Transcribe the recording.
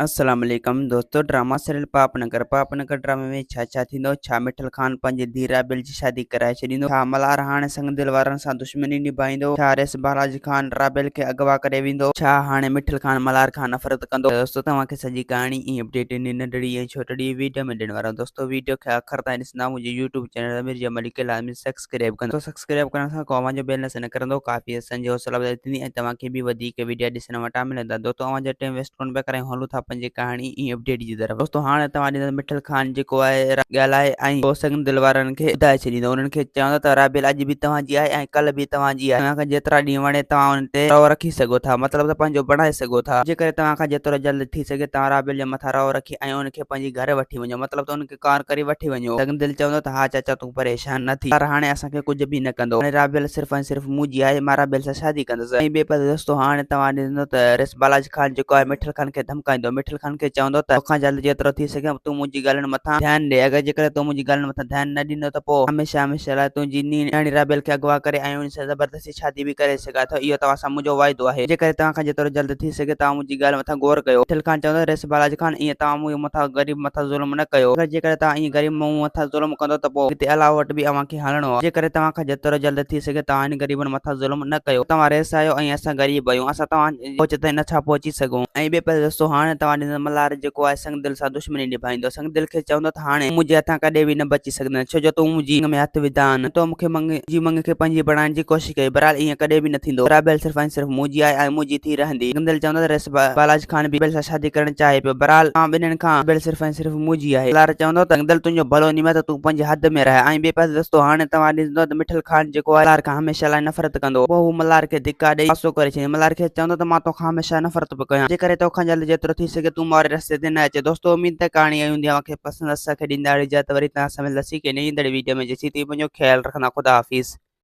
السلام عليڪم دوستو ڊراما سيريل پاپ نگر پاپ نگر ڊرامي ۾ ڇا ڇا ٿيندو ڇا مٺل خان پنهنجي ڌيء رابيل جي شادي ڪرائي ڇڏيندو ڇا ملهار هاڻي سنگدل وارن سان دشمني نڀائيندو ڇا ريس بالاجي خان رابيل کي اغوا ڪري ويندو ڇا هاڻي مٺل خان ملهار کان نفرت ڪندو دوستو توهان کي سڄي ڪهاڻي ۽ اپڊيٽ هن ننڍڙي ۽ ڇوٽڙي ويڊيو ۾ ڏيڻ وارو آهيان دوستو ويڊيو کي آخر تائين ڏسندا منهنجي يوٽيوب چينل امير جمالي کي لازمي سبسڪرائب ڪندا سبسڪرائب ڪرڻ سان ڪو اوهان جو بيلنس نه ڪرندو ڪافي اسان جي حوصلا افزائي ٿيندي ۽ توهان کي به وڌيڪ وڊيا ڏسڻ وٽان ملندا دوستو اوهان جو ٽيم ويسٽ ڪونه پيا ڪرايون هلون ٿا پنهنجي ڪهاڻي ۽ اپڊيٽ جي طرف دوستو هاڻي توهان ڏسندا مٺل خان جيڪو آهي ڳالهائي ۽ پوء سنگ دل وارن کي ٻڌائي ڇڏيندو انهن کي چوندو ته رابيل اڄ به توهان جي آهي ۽ ڪلهه به توهان جي آهي توهان کي جيترا ڏينهن وڻي توهان ان تي رئو رکي سگهو ٿا مطلب ته پنهنجو بڻائي سگهو ٿا جيڪڏهن توهان کان جيترو جلد ٿي سگهي توهان رابيل جي مٿان رئو رکي ۽ ان کي پنهنجي گهر وٺي وڃو مطلب ته ان کي ڪار ڪري وٺي وڃو. سنگدل چوندو ته ها چاچا تون پريشان نه ٿي. پر هاڻي اسان کي ڪجهه به نه ڪندو. هاڻي رابيل صرف ۽ صرف مون جي آهي. مان رابيل سان شادي ڪندس. ۽ ٻئي پاسي دوستو هاڻي توهان ڏسندو ته ريس بالاچ خان جيڪو آهي مٺل خان کي ڌمڪائيندو. مٺل خان کي چوندو ته توکان جلد جيترو ٿي سگهي تون منهنجي ڳالهين مٿان ڌيان ڏي. اگر جيڪڏهن تون منهنجي ڳالهين مٿان ڌيان نه ڏيندو ته پوء هميشه هميشه لاء تنهنجي نياڻي رابيل کي اغوا ڪري ۽ ان سان زبردستي شادي به ڪري سگهان ٿو. اهو توهان سان منهنجو واعدو آهي. جيڪڏهن توهان کان جيترو جلد ٿي سگهي توهان منهنجي ڳالهه مٿان غور ڪيو. مٺل خان چوندو ته ريس بالاچ خان ائين توهان مون مٿان غريب مٿان ظلم نه ڪيو. اگر جيڪڏهن توهان ائين غريب مون مٿان ظلم ڪندو ته پوء اڳتي الله وٽ به اوهان کي هلڻو آهي. جيڪڏهن توهان کان جيترو جلد ٿي سگهي توهان هن غريبن مٿان ظلم نه ڪيو. توهان ريس آهيو ۽ اسان غريب آهيون. اسان توهان جي پهچ تائين نٿا پهچي سگهون. ۽ ٻئي پاسي دوستو هاڻي توهان ڏسندو ملهار جيڪو آهي سنگدل سان دشمني نڀائيندو. سنگدل کي چوندو ته هاڻي تون منهنجي هٿان ڪڏهن به نه بچي سگهندين ڇو جو تون منهنجي مڱ ۾ هٿ وڌا آهن. تو مون کي مڱ جي مڱ کي پنهنجي بڻائڻ جي ڪوشش ڪئي. بهرحال ائين ڪڏهن به نه ٿيندو. رابيل صرف ۽ صرف منهنجي آهي ۽ منهنجي ٿي رهندي. سنگدل چوندو ته رئيس بالاچ خان به رابيل سان شادي ڪرڻ چاهي پيو. بهرحال توهان ٻنهين کان رابيل صرف ۽ صرف منهنجي آهي. ملهار چوندو ته سنگدل تنهنجو ڀلو نيم آهي ته تون پنهنجي حد ۾ رهه. ۽ ٻئي پاسي دوستو هاڻي توهان ڏسندو ته مٺل خان جيڪو آهي ملهار کان هميشه لاء نفرت ڪندو. پوء هو ملهار کي ڌڪا ڏئي پاسو ڪري ڇڏيندو. ملهار کيس چوندو ته مان توکان هميشه نفرت پيو ڪيان. جيڪڏهن توکان جلد جيترو ٿي سگهي تون مون واري رستي تي نه اچ. دوستو اميد ته ڪهاڻي آئي هوندي اوهان کي پسند اسان کي ڏيندا اجازت وري توهان سان ملنداسين ڪنهن ايندڙ ويڊيو ۾ جيسين تائين پنهنجو خيال رکندا خدا حافظ.